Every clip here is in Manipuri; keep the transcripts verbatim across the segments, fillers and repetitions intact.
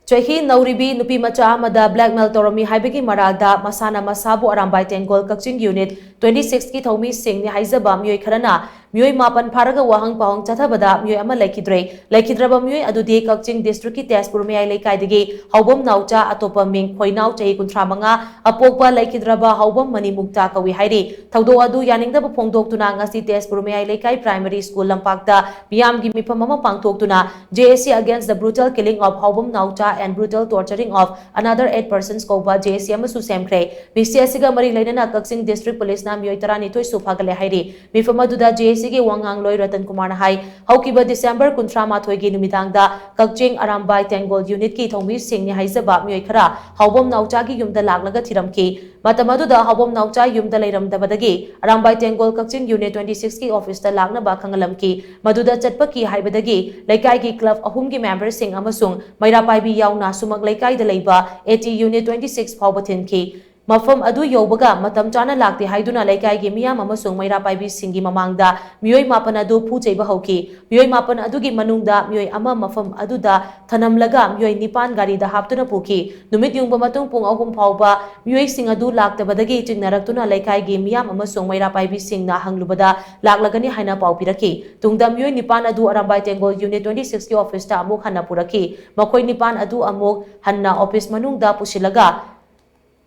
ꯆꯍꯤ ꯅꯧꯔꯤꯕꯤ ꯅꯨꯄꯤ ꯃꯆꯥ ꯑꯃꯗ blackmail ꯇꯧꯔꯝꯃꯤ ꯍꯥꯏꯕꯒꯤ ꯃꯔꯥꯜꯗ ꯃꯁꯥꯅ ꯃꯁꯥꯕꯨ ꯑꯔꯥꯝꯕꯥꯏ ꯇꯦꯡꯒꯣꯜ ꯀꯛꯆꯤꯡ unit twenty six ꯀꯤ ꯊꯧꯃꯤꯁꯤꯡꯅꯤ ꯍꯥꯏꯖꯕ ꯃꯤꯑꯣꯏ ꯈꯔꯅ ꯃꯤꯑꯣꯏ ꯃꯥꯄꯟ ꯐꯥꯔꯒ ꯋꯥꯍꯪ ꯄꯥꯎꯍꯪ ꯆꯠꯊꯕꯗ ꯃꯤꯑꯣꯏ ꯑꯃ ꯂꯩꯈꯤꯗ꯭ꯔꯦ꯫ ꯂꯩꯈꯤꯗ꯭ꯔꯕ ꯃꯤꯑꯣꯏ ꯑꯗꯨꯗꯤ ꯀꯛꯆꯤꯡ district ꯀꯤ ꯇꯦꯖꯄꯨꯔ ꯃꯌꯥꯏ ꯂꯩꯀꯥꯏꯗꯒꯤ ꯍꯥꯎꯕꯝ ꯅꯥꯎꯆꯥ, ꯑꯇꯣꯞꯄ ꯃꯤꯡ ꯈꯣꯏꯅꯥꯎ, ꯆꯍꯤ ꯀꯨꯟꯊ꯭ꯔꯥ ꯃꯉꯥ, ꯑꯄꯣꯛꯄ ꯂꯩꯈꯤꯗ꯭ꯔꯕ ꯍꯥꯎꯕꯝ ꯃꯅꯤꯃꯨꯛꯇ ꯀꯧꯏ ꯍꯥꯏꯔꯤ꯫ ꯊꯧꯗꯣꯛ ꯑꯗꯨ ꯌꯥꯅꯤꯡꯗꯕ ꯐꯣꯡꯗꯣꯛꯇꯨꯅ ꯉꯁꯤ ꯇꯦꯖꯄꯨꯔ ꯃꯌꯥꯏ ꯂꯩꯀꯥꯏ primary school ꯂꯝꯄꯥꯛꯇ ꯃꯤꯌꯥꯝꯒꯤ ꯃꯤꯐꯝ ꯑꯃ ꯄꯥꯡꯊꯣꯛꯇꯨꯅ J A C against the brutal killing of Haobam Naocha and brutal torturing of another eight persons ꯀꯧꯕ J A C ꯑꯃꯁꯨ ꯁꯦꯝꯈ꯭ꯔꯦ꯫ ꯃꯤꯁꯤ ꯑꯁꯤꯒ ꯃꯔꯤ ꯂꯩꯅꯅ ꯀꯛꯆꯤꯡ district police ꯅ ꯃꯤꯑꯣꯏ ꯇꯔꯥꯅꯤꯊꯣꯏ ꯁꯨ ꯐꯥꯒꯠꯂꯦ ꯍꯥꯏꯔꯤ꯫ ꯃꯤꯐꯝ ꯑꯗꯨꯗ J A C ꯒꯤ ꯋꯥꯉꯥꯡꯂꯣꯏ ꯔꯇꯟ ꯀꯨꯃꯥꯔꯅ ꯍꯥꯏ, ꯍꯧꯈꯤꯕ December ꯀꯨꯟꯊ꯭ꯔꯥ ꯃꯥꯊꯣꯏꯒꯤ ꯅꯨꯃꯤꯗꯥꯡꯗ ꯀꯛꯆꯤꯡ ꯑꯔꯥꯝꯕꯥꯏ ꯇꯦꯡꯒꯣꯜ unit ꯀꯤ ꯊꯧꯃꯤꯁꯤꯡꯅꯤ ꯍꯥꯏꯖꯕ ꯃꯤꯑꯣꯏ ꯈꯔ ꯍꯥꯎꯕꯝ ꯅꯥꯎꯆꯥꯒꯤ ꯌꯨꯝꯗ ꯂꯥꯛꯂꯒ ꯊꯤꯔꯝꯈꯤ꯫ ꯃꯇꯝ ꯑꯗꯨꯗ ꯍꯥꯎꯕꯝ ꯅꯥꯎꯆꯥ ꯌꯨꯝꯗ ꯂꯩꯔꯝꯗꯕꯗꯒꯤ ꯑꯔꯥꯝꯕꯥꯏ ꯇꯦꯡꯒꯣꯜ ꯀꯛꯆꯤꯡ unit twenty six ꯀꯤ office ꯇ ꯂꯥꯛꯅꯕ ꯈꯪꯍꯜꯂꯝꯈꯤ꯫ ꯃꯗꯨꯗ ꯆꯠꯄ ꯀꯤ ꯍꯥꯏꯕꯗꯒꯤ ꯂꯩꯀꯥꯏꯒꯤ club ꯑꯍꯨꯝꯒꯤ member ꯁꯤꯡ ꯑꯃꯁꯨꯡ ꯃꯩꯔꯥ ꯄꯥꯏꯕꯤ ꯌꯥꯎꯅ ꯁꯨꯃꯛ ꯂꯩꯀꯥꯏꯗ ꯂꯩꯕ A T unit twenty six ꯐꯥꯎꯕ ꯊꯤꯟꯈꯤ꯫ ꯃꯐꯝ ꯑꯗꯨ ꯌꯧꯕꯒ ꯃꯇꯝ ꯆꯥꯅ ꯂꯥꯛꯇꯦ ꯍꯥꯏꯗꯨꯅ ꯂꯩꯀꯥꯏꯒꯤ ꯃꯤꯌꯥꯝ ꯑꯃꯁꯨꯡ ꯃꯩꯔꯥ ꯄꯥꯏꯕꯤꯁꯤꯡꯒꯤ ꯃꯃꯥꯡꯗ ꯃꯤꯑꯣꯏ ꯃꯥꯄꯟ ꯑꯗꯨ ꯐꯨ ꯆꯩꯕ ꯍꯧꯈꯤ꯫ ꯃꯤꯑꯣꯏ ꯃꯥꯄꯟ ꯑꯗꯨꯒꯤ ꯃꯅꯨꯡꯗ ꯃꯤꯑꯣꯏ ꯑꯃ ꯃꯐꯝ ꯑꯗꯨꯗ ꯊꯅꯝꯂꯒ ꯃꯤꯑꯣꯏ ꯅꯤꯄꯥꯟ ꯒꯥꯔꯤꯗ ꯍꯥꯞꯇꯨꯅ ꯄꯨꯈꯤ꯫ ꯅꯨꯃꯤꯠ ꯌꯨꯡꯕ ꯃꯇꯨꯡ ꯄꯨꯡ ꯑꯍꯨꯝ ꯐꯥꯎꯕ ꯃꯤꯑꯣꯏꯁꯤꯡ ꯑꯗꯨ ꯂꯥꯛꯇꯕꯗꯒꯤ ꯆꯤꯡꯅꯔꯛꯇꯨꯅ ꯂꯩꯀꯥꯏꯒꯤ ꯃꯤꯌꯥꯝ ꯑꯃꯁꯨꯡ ꯃꯩꯔꯥ ꯄꯥꯏꯕꯤꯁꯤꯡꯅ ꯍꯪꯂꯨꯕꯗ ꯂꯥꯛꯂꯒꯅꯤ ꯍꯥꯏꯅ ꯄꯥꯎ ꯄꯤꯔꯛꯈꯤ꯫ ꯇꯨꯡꯗ ꯃꯤꯑꯣꯏ ꯅꯤꯄꯥꯟ ꯑꯗꯨ ꯑꯔꯥꯝꯕꯥꯏ ꯇꯦꯡꯒꯣꯜ unit twenty six ꯀꯤ office ꯇ ꯑꯃꯨꯛ ꯍꯟꯅ ꯄꯨꯔꯛꯈꯤ꯫ ꯃꯈꯣꯏ ꯅꯤꯄꯥꯟ ꯑꯗꯨ ꯑꯃꯨꯛ ꯍꯟꯅ office ꯃꯅꯨꯡꯗ ꯄꯨꯁꯤꯜꯂꯒ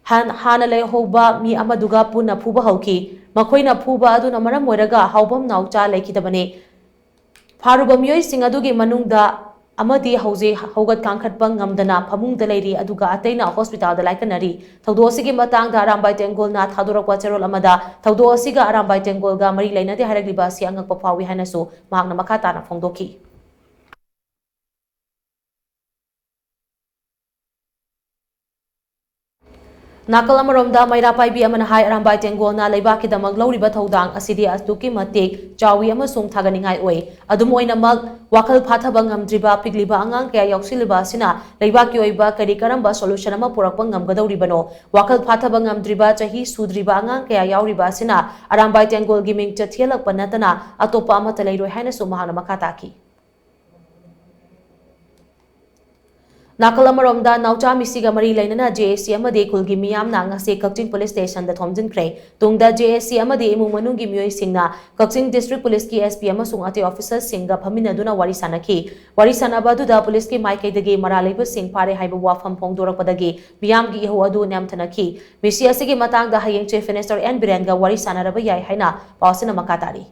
ꯍꯥꯟ-, ꯍꯥꯟꯅ ꯂꯩꯍꯧꯕ ꯃꯤ ꯑꯃꯗꯨꯒ ꯄꯨꯟꯅ ꯐꯨꯕ ꯍꯧꯈꯤ꯫ ꯃꯈꯣꯏꯅ ꯐꯨꯕ ꯑꯗꯨꯅ ꯃꯔꯝ ꯑꯣꯏꯔꯒ ꯍꯥꯎꯕꯝ ꯅꯥꯎꯆꯥ ꯂꯩꯈꯤꯗꯕꯅꯤ꯫ ꯐꯥꯔꯨꯕ ꯃꯤꯑꯣꯏꯁꯤꯡ ꯑꯗꯨꯒꯤ ꯃꯅꯨꯡꯗ ꯑꯃꯗꯤ ꯍꯧꯖꯤꯛ ꯍꯧꯒꯠ ꯀꯥꯡꯈꯠꯄ ꯉꯝꯗꯅ ꯐꯃꯨꯡꯗ ꯂꯩꯔꯤ, ꯑꯗꯨꯒ ꯑꯇꯩꯅ hospital ꯗ ꯂꯥꯏꯀꯠꯅꯔꯤ꯫ ꯊꯧꯗꯣꯛ ꯑꯁꯤꯒꯤ ꯃꯇꯥꯡꯗ ꯑꯔꯥꯝꯕꯥꯏ ꯇꯦꯡꯒꯣꯜꯅ ꯊꯥꯗꯣꯔꯛꯄ ꯆꯦꯔꯣꯜ ꯑꯃꯗ ꯊꯧꯗꯣꯛ ꯑꯁꯤꯒ ꯑꯔꯥꯝꯕꯥꯏ ꯇꯦꯡꯒꯣꯜꯒ ꯃꯔꯤ ꯂꯩꯅꯗꯦ ꯍꯥꯏꯔꯛꯂꯤꯕ ꯑꯁꯤ ꯑꯉꯛꯄ ꯐꯥꯎꯏ ꯍꯥꯏꯅꯁꯨ ꯃꯍꯥꯛꯅ ꯃꯈꯥ ꯇꯥꯅ ꯐꯣꯡꯗꯣꯛꯈꯤ꯫ ꯅꯥꯀꯜ ꯑꯃꯔꯣꯝꯗ ꯃꯩꯔꯥ ꯄꯥꯏꯕꯤ ꯑꯃꯅ ꯍꯥꯏ, ꯑꯔꯥꯝꯕꯥꯏ ꯇꯦꯡꯒꯣꯜꯅ ꯂꯩꯕꯥꯛꯀꯤꯗꯃꯛ ꯂꯧꯔꯤꯕ ꯊꯧꯗꯥꯡ ꯑꯁꯤꯗꯤ ꯑꯗꯨꯛꯀꯤ ꯃꯇꯤꯛ ꯆꯥꯎꯏ ꯑꯃꯁꯨꯡ ꯊꯥꯒꯠꯅꯤꯡꯉꯥꯏ ꯑꯣꯏ꯫ ꯑꯗꯨꯝ ꯑꯣꯏꯅꯃꯛ, ꯋꯥꯈꯜ ꯐꯥꯊꯕ ꯉꯝꯗ꯭ꯔꯤꯕ ꯄꯤꯛꯂꯤꯕ ꯑꯉꯥꯡ ꯀꯌꯥ ꯌꯥꯎꯁꯤꯜꯂꯤꯕ ꯑꯁꯤꯅ ꯂꯩꯕꯥꯛꯀꯤ ꯑꯣꯏꯕ ꯀꯔꯤ ꯀꯔꯝꯕ solution ꯑꯃ ꯄꯨꯔꯛꯄ ꯉꯝꯒꯗꯧꯔꯤꯕꯅꯣ? ꯋꯥꯈꯜ ꯐꯥꯊꯕ ꯉꯝꯗ꯭ꯔꯤꯕ, ꯆꯍꯤ ꯁꯨꯗ꯭ꯔꯤꯕ ꯑꯉꯥꯡ ꯀꯌꯥ ꯌꯥꯎꯔꯤꯕ ꯑꯁꯤꯅ ꯑꯔꯥꯝꯕꯥꯏ ꯇꯦꯡꯒꯣꯜꯒꯤ ꯃꯤꯡ ꯆꯠꯊꯤꯍꯜꯂꯛꯄ ꯅꯠꯇꯅ ꯑꯇꯣꯞꯄ ꯑꯃꯠꯇ ꯂꯩꯔꯣꯏ ꯍꯥꯏꯅꯁꯨ ꯃꯍꯥꯛꯅ ꯃꯈꯥ ꯇꯥꯈꯤ꯫ ꯅꯥꯀꯜ ꯑꯃꯔꯣꯝꯗ, ꯅꯥꯎꯆꯥ ꯃꯤꯁꯤꯒ ꯃꯔꯤ ꯂꯩꯅꯅ ꯖꯦ ꯑꯦꯁ ꯁꯤ ꯑꯃꯗꯤ ꯈꯨꯜꯒꯤ ꯃꯤꯌꯥꯝꯅ ꯉꯁꯤ ꯀꯛꯆꯤꯡ ꯄꯨꯂꯤꯁ ꯁ꯭ꯇꯦꯁꯟꯗ ꯊꯣꯝꯖꯤꯟꯈ꯭ꯔꯦ꯫ ꯇꯨꯡꯗ ꯖꯦ ꯑꯦꯁ ꯁꯤ ꯑꯃꯗꯤ ꯏꯃꯨꯡ ꯃꯅꯨꯡꯒꯤ ꯃꯤꯑꯣꯏꯁꯤꯡꯅ ꯀꯛꯆꯤꯡ ꯗꯤꯁꯇ꯭ꯔꯤꯛ ꯄꯨꯂꯤꯁꯀꯤ ꯑꯦꯁ ꯄꯤ ꯑꯃꯁꯨꯡ ꯑꯇꯩ ꯑꯣꯐꯤꯁꯔꯁꯤꯡꯒ ꯐꯝꯃꯤꯟꯅꯗꯨꯅ ꯋꯥꯔꯤ ꯁꯥꯟꯅꯈꯤ꯫ ꯋꯥꯔꯤ ꯁꯥꯟꯅꯕ ꯑꯗꯨꯗ ꯄꯨꯂꯤꯁꯀꯤ ꯃꯥꯏꯀꯩꯗꯒꯤ ꯃꯔꯥꯜ ꯂꯩꯕꯁꯤꯡ ꯐꯥꯔꯦ ꯍꯥꯏꯕ ꯋꯥꯐꯝ ꯐꯣꯡꯗꯣꯔꯛꯄꯗꯒꯤ ꯃꯤꯌꯥꯝꯒꯤ ꯏꯍꯧ ꯑꯗꯨ ꯅꯦꯝꯊꯅꯈꯤ꯫ ꯃꯤꯁꯤ ꯑꯁꯤꯒꯤ ꯃꯇꯥꯡꯗ ꯍꯌꯦꯡ ꯆꯤꯐ ꯃꯤꯅꯤꯁꯇꯔ ꯑꯦꯟ ꯕꯤꯔꯦꯟꯒ ꯋꯥꯔꯤ ꯁꯥꯟꯅꯔꯕ ꯌꯥꯏ ꯍꯥꯏꯅ ꯄꯥꯎꯁꯤꯅ ꯃꯈꯥ ꯇꯥꯔꯤ꯫